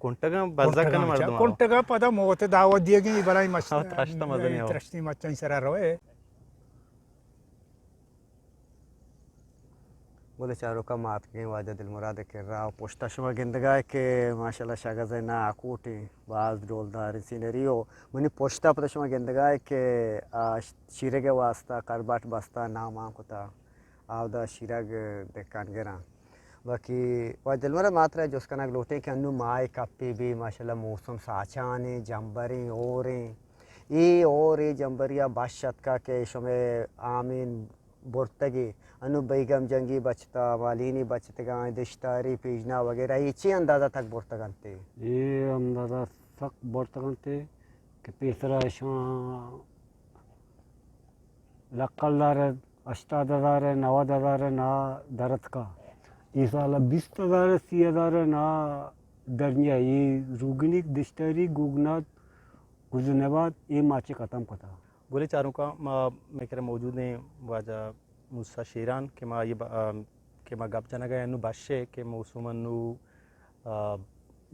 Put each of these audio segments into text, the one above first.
کنٹگاں بزگ کناں مردم. کنٹگاں پدا موت دعوت دیگی بلائی مچ. ہاں، ترشت مزنی ہو. ترشتی مچانی سرا روئے. گل چاروکا ماتکیں واجہ دلمراد کرا و پشتا شما گندگائے کہ ماشاءاللہ شگز نا کوٹیں باز ڈولدار سینری و منی پشتا پدا شما گندگائے کہ آ شیرگ واسطہ کرباٹ بستا نامان کتا. آودا شیرگ دکان گراں. باقی واجہ دلمراد ماترا جست کنگ لوٹیں کہ انو ماہ کپی بی ماشاءاللہ موسم ساچانیں، جمبریں، اوریں. اے اور اے جمبریا بش اتکا کہ شمے آمین برتگی. انو بیگم جنگی بچتا، مالینی بچتگاں، دشتاری، پیجنا وغیرہ اے چی اندازہ تک برتگنتے؟ اے اندازہ سک برتگنتے کہ پیسرا اشاں لکل دار ء ہشتاد ہزار ء نود ہزار ء نا درتکا. اے سال ء بیست ہزار ء سی ہزار ء نا درنیا. اے روگنیک دشتاری گوگنات گزنباد اے ماچے ختم کتا. گلیں چاروکاں، ما مئے کرا موجود ایں واجہ موسی شیران کہ ما یہ ب-، آ، کہ ما گپ جنگ ء انو بش ء کہ موسم انو، آ،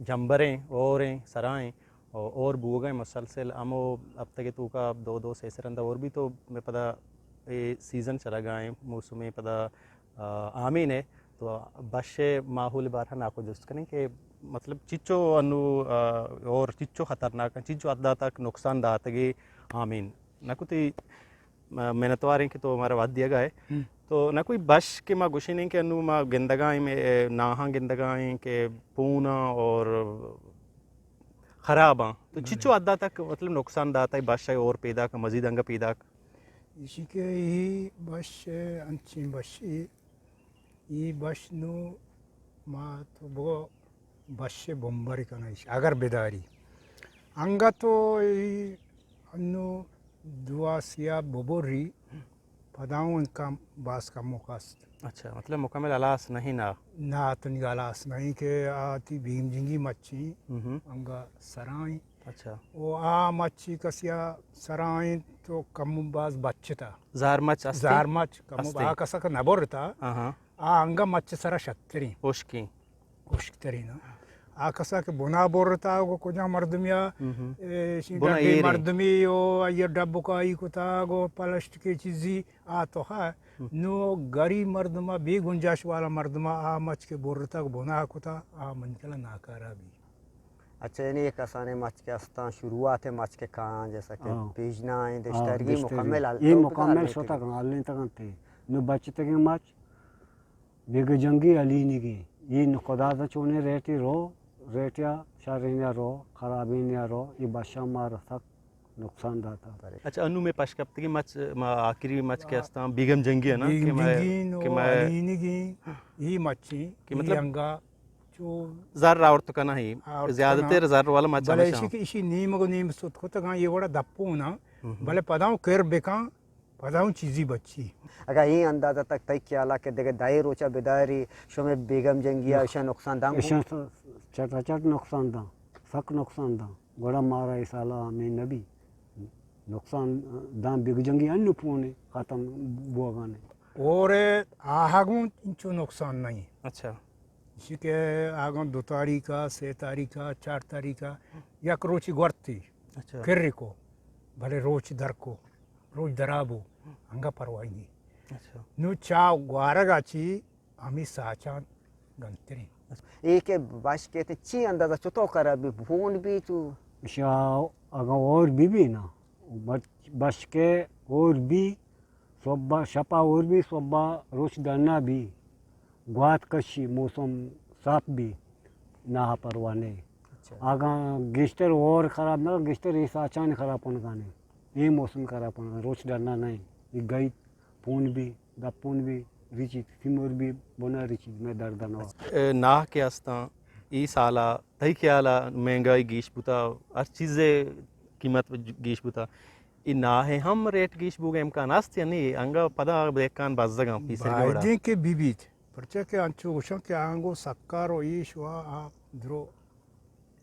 جمبریں، اوریں، سرائیں، او-، اور بوگا ایں مسلسل. ہمو ہفتگ ء توکا دو دو سے سے رندا اور بی تو مئے پدا اے سیزن چلگا ایں، موسم پدا، آ، آمین ء. تو بش ء ماحول بارہ ناکو جست کنیں کہ مطلب چچو انو، آ، اور چچو خطرناک، چچو حد تک نقصان داتگے آمین. نہ کتی، م-، منتوار ایں کہ تو مارا وھد دیگ ء ئے. ہم. تو نہ کوئی بش کہ ما گوشیں کہ انو ما گندگا ایں، مئے ناہاں گندگا ایں کہ پوناں اور خراباں. تو بلے. چچو حد تک مطلب نقصان داتا ہے بش ء اور پیداک، مزید انگا پیداک؟ ایشی کہ ای بش انچیں بشے، ای بش نو ما تو بگو بش بمبر کنائیش اگر بداری. انگا تو ای انو دعا سیا ببری، پدا اوں کم، باز کموک است. اچھا، مطلب مکمل ہلاس نہیں نا؟ نا، تو نی ہلاس نہیں کہ آ تی بیم جنگی مچی، ہم. انگا سرائیں. اچھا. او آ مچی کسیا سرائیں تو کم باز بچتا. زار مچ استی؟ زار مچ کم استی. آ کسا کہ نبرتا. ہاں، ہاں. آ انگا مچ سرا شتریں. اوشکیں. ہشکترین. آ کسا کہ بنا برتا گو کجا مردمیا، ہم. اے، شی بنا ڈبی ایریں. مردمی او آئی ڈبکائی کتا گو پلسٹکی چیزی آ تو ہا. ہم. نو گری مردما، بے گنجائش والا مردما آ مچ کے برتا گو بنا کتا، آ منکلا ناکارا بی. اچھا، یعنی یہ کسانے مچ کے استان شروعات مچ کے کان جیسا کہ ہاں. پیجنا ہیں، ہاں، دشترگی دشترگی. مکمل یہ حل تو مکمل کتا شتا کان، حل نہیں تکن تے. نو بچتگیں مچ بیگ جنگی علی نگی. یہ نو خدا دا چونے ریٹی رو، ریٹیا شرینیا رو، خرابینیا رو، یہ بشا مارا سک نقصان داتا. اچھا، انو میں پشکپتگی مچ، ما آخری مچ کے استان بیگم جنگی ہے نا؟ بیگم کہ میں، جنگی نو کہ میں علی نگی، یہ مچی، کہ یہ مطلب انگا چو زر آورت کنا ہی، آورت زیادہ کنا. تر زر والا مچ بلے ہمیشہ. ایشی کہ ایشی نیم گو نیم ست کتگاں یہ وڑا دپو نا، ہم. بلے پداؤں کر بکاں، پدا اوں چیزی بچی. اگاں اے اندازہ تک تئی خیالا کہ دگہ دہ روچا بداری، شمے بیگم جنگیا نق-، اشاں نقصان داں گوں؟ اشاں س-، چٹ چٹ نقصان داں، سک نقصان داں. گڑا مارا اے سالا ہمے نبی. نقصان داں بیگ جنگی انو پونے ختم بوگانے. اور آہگوں انچو نقصان نہیں. اچھا. ایشی کہ آگاں دو تاریخ ء، سے تاریخ ء، چار تاریخ ء یک روچی گورتی. اچھا. کری کو، بلے روچ در کو، روچ درا بو، انگا پرواہی نی. اچھا. نو چا گوارگ ء چی ہمیں ساچان گنتریں. اے کہ بش کیت چی اندازہ چتو کرا بی، بون بی تو؟ شا اگاں اور بی بی نا، بش، بش کے اور بی، صبح شپا اور بی، صبح روچ ڈنا بی، گوات کشی، موسم صاف بی، ناہا پرواہ نے. اچھا. اگاں گیشتر اور خراب نہ، گیشتر اے ساچان خراب کنگانے، اے موسم خراب کنگانے، روچ ڈنا نہیں، یہ گئی پون بی، دپون بی، ریچی، سیمور بی، بنا ریچی، میں درد نہ. اے ناہ کے استاں، ای سالا، تئی خیالا مہنگائی گیش بوتا، ہر چیزے قیمت گیش بوتا. اے ناہ ء ہم ریٹ گیش بوگ ء امکان است یا نی؟ انگا پدا دہکان بزگاں پیسر گوڑا. بایدیں کہ بہ بیت، پرچا کہ انچو گوشاں کہ آنگو سکار و ایش و آ درو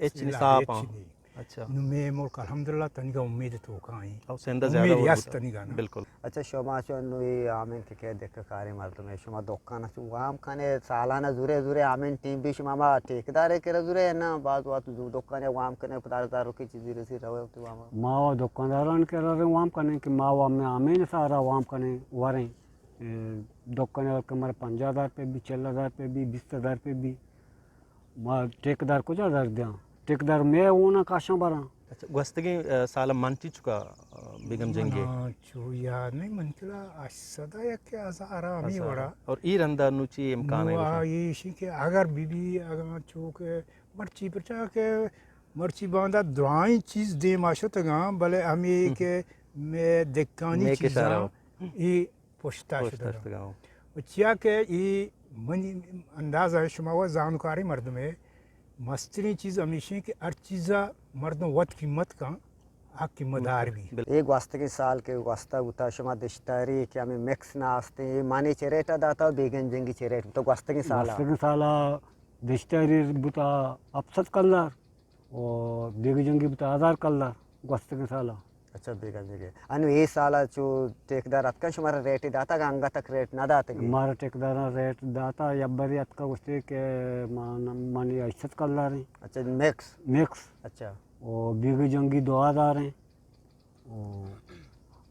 ہچ نی، سیلاب صاف ہچ آں. نی. اچھا۔ نوں مئے ملک الحمدللہ تنیگا امید توکا ایں۔ او سندھ زیادہ امید ہور یس بوتا۔ تنیگا نا۔ بالکل۔ اچھا، شما چو نوں اے آمین کہ کہ دکہ کاریں مردمے، شما دکان چو وام کنے، سالانہ زورے زورے آمین ٹیم بی شما ہما ٹھیکیدارے کرا زورے نا، باز وقت زو دکان وام کنے، پدا ہزار روپے چیزی رسی روے تو وام۔ ما و دکانداران کرا وام کنے کہ ما و ہمیں آمین سارا وام کنے وریں۔ اے، دکان اگر کہ مارا پنجاہ ہزار پہ بی، چل ہزار پہ بی، بیست ہزار پہ بی، ما ٹھیکیدار کجا در دیاں؟ ٹھیکیدار مئے اونا کاشاں براں۔ اچھا، گوستگیں، آ، سال من چی چکا، آ، بیگم جنگی؟ منا چو یاد نہیں، من چلا ہشت سد یک ہزار ہمیں ہزار۔ وڑا۔ اور ای رندا نو چی امکان ہے نو گوشاں؟ آ، ایشی کہ اگر بی بی، اگر چو کہ مرچی پرچا کہ مرچی باندا درائیں چیز دیما شتگاں، بلے ہمیں ہم۔ کہ مئے دکانی مئے چیزاں کشارا۔ ای پشتا پشتا شتگاں۔ شتگاں۔ و چیا کہ ای منی اندازہ شما و زانکاریں مردمے، مستریں چیز ہمیشیں کہ ہر چیزا مردم وت قیمت کن، حق قیمت دار بی۔ بالکل۔ اے گوستگیں سال کہ گوستہ بوتا، شما دشتاری کہ ہمیں مکس نہ آستیں، اے مانے چے ریٹا داتا و بیگم جنگی چے ریٹ بوتا گوستگیں سالا؟ گوستگیں سالا دشتاری بوتا ہپت سد کلدار۔ و بیگم جنگی بوتا ہزار کلدار گوستگیں سالا۔ اچھا، بیگم جنگی۔ انو اے سالا چو ٹھیکیدار اتکا شمارا ریٹ داتا کہ انگا تک ریٹ نہ داتا کہ؟ مارا ٹھیکیداراں ریٹ داتا، یک بری اتکا گوشتے کہ من، منی ہشت سد کلدار ہیں۔ اچھا، مکس؟ مکس۔ اچھا۔ و بیگم جنگی دو ہزار ہیں۔ و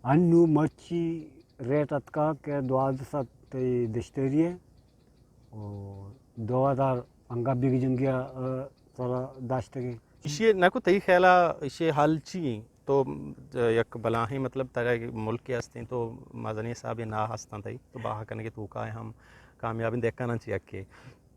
انو مرچی ریٹ اتکا کہ دوازدہ سد تئی دشتری ہے۔ و دو ہزار انگا بیگم جنگی ء، ء، سرا داشتگیں۔ ایشی ء نکو تئی خیال ء ایشی ء حل چی انت؟ تو، ء، یک بلاہیں مطلب ترا ملکے ہستیں تو مزنیں حسابے ناہ ہستاں تئی تو باہ کنگے توکا ء ہم کامیابیں دہکاناں چہ یکے۔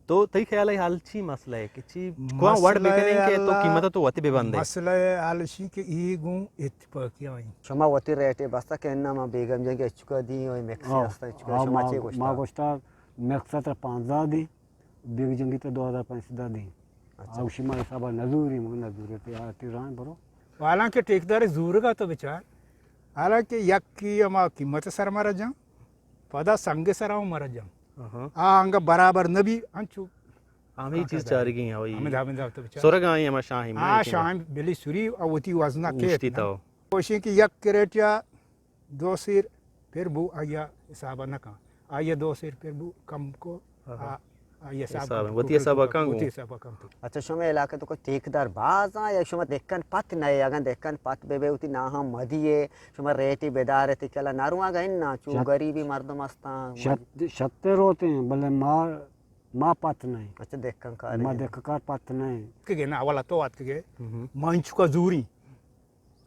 تو تئی خیال ء حل چی مسئلہ ہے کہ چی کواں وڑ مسئلہ بکنیں کہ تو حل قیمت ء تو وتی بہ بندے؟ مسئلہ حل شی کہ ای گوں اتفاقی آئیں۔ شما وتی ریٹ بستا کہ اناں ما بیگم جنگی اچکا دیں و مکسی ہاں، ہستا اچکا ہاں، شما ما، چی گوشتا؟ ما گوشتا مکس ء ترا پانزدہ دیں، بیگم جنگی ترا دو ہزار پنچ سد دیں۔ اچھا۔ او شما حسابا نزوری، من نزوری، تے آتی راہ برو۔ حالانکہ ٹھیکیدار زورگا تو بچار، حالانکہ یکی ہما قیمت سر مرا جان، پدا سنگ سرا ہم مرا جان۔ آہاں۔ آ انگا برابر نبی، انچو ہمیں چیز چارگی ہیں، وہی۔ ہمیں دامن دامن تو بچار۔ سرگ آئی ہما شاہی میں ہاں، یقین۔ شاہی بلی سری، او وتی وزنہ اوشتی کیت نا۔ تو۔ کوشیں کہ یک کریٹ یا دو سیر پر بو آیا حساب نہ کن۔ آیا دو سیر پر بو کم کو، آہا۔ آ، آیا حساب حساب کن، وتی حساب کن گو۔ وتی حساب کن تو۔ اچھا، شما علاقہ تو کوئی ٹھیکیدار باز آں یا شما دکن پت نہ، اگاں دکن پت بہ بے وتی ناہاں مدی ہے، شما ریٹی بدار ہے، تکلا نہ رواں گا اناں، چو شت-، غریبی مردم ہستاں۔ شت-، شتے روتے ہیں، بلے ما، ما پت نہیں۔ اچھا، دکن کار ما ہے۔ دکن کار پت نہیں۔ کہ گے نا، اولا تو آت کہ گے، ہم۔ ما انچو کا زوری۔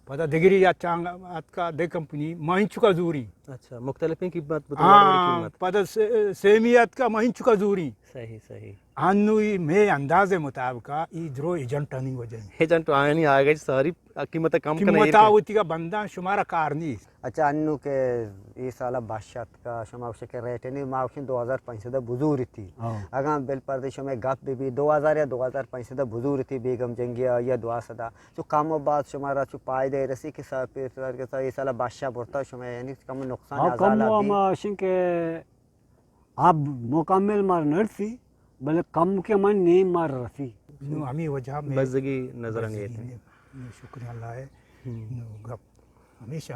پدا دگری یا چانگ اتکا دے کمپنی، ما انچکا زوری۔ اچھا، مختلفیں قیمت بوتگ، ہاں، وڑ وڑی قیمت۔ پدا سے-، سیمی اتکا، ما انچکا زوری۔ صحیح، صحیح۔ انو ای مے انداز مطابق ای درو ایجنٹانی وجہ ہیں۔ ایجنٹ آیانی آگے ساری قیمت کم کنے قیمت ایرکن۔ آوتی کا بندہ شمارا کار نہیں۔ اچھا، انو کہ ای سالا بادشاہ اتکا، شما گوشے کہ ریٹ نہیں، ما گوشیں دو ہزار پنچ سد بزور تھی۔ ہاں۔ اگاں بل پردے شما گپ بی بی دو ہزار یا دو ہزار پنچ سد بزور تھی، بیگم جنگی یا دو سد۔ چو کم و باز شمارا چو پائدہ رسی کہ سا پیر سر کہ سا اے سالا بادشاہ برتا شما یعنی کم نقصان ہاں، ازالا کم و بی۔ ہما اشن کہ اب مکمل مار نرسی، بلے کم کے من نیم مار رسی۔ نو ہمیں وجہ میں بزگی نظر بزگی نہیں۔ نے، نو شکر اللہ ہے۔ ہم۔ نو گپ ہمیشہ